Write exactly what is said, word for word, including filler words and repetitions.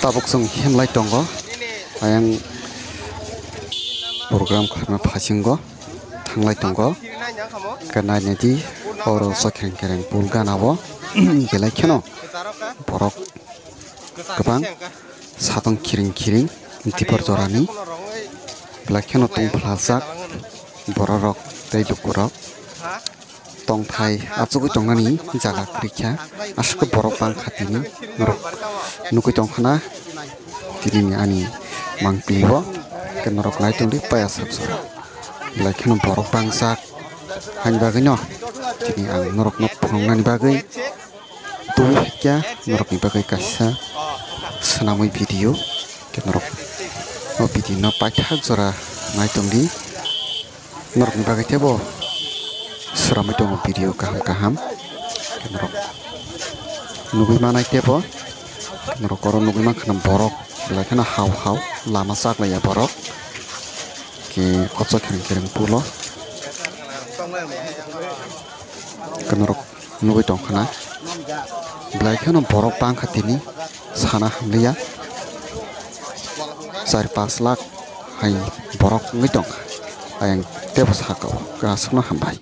Tabuk chwng himlai tongo, ayang program khlaima phasingo thanglai tongo. Khe nainai di, oro sokheng kereng pul gana o belai kheno borok kwbang satong khiring khiring dipor jorani belai kheno tong phlajak bororok tei lukurok. Tongthai achugwi tongnani jaga kwrwi kha, aswk borok bang kha tini norok nugwi tongkhana tini ani mangpili o. Khe norok nai tongdi paya sak jora belai kheno borok bangjak, haini bagwino tini ang norokno phunuknani bagwi tubui kha norokni bagwi kaisa swnamwi video. Khe norok o video no paithak jora nai tongdi. Norokni bagwi teibo sramwi tongo video kaham kaham. Norok nugwi manai teibo, norok oro nugwi mankha borok belai kheno hao hao lama chaklaiya borok. Khe kochok kereng kereng pulo. Khe norok nugwi tongkhana belai kheno borok bangkha tini sana hamliya, char pas lakh hai borok wngwi tongkha. Ayang teibo sakao aswkno hambai.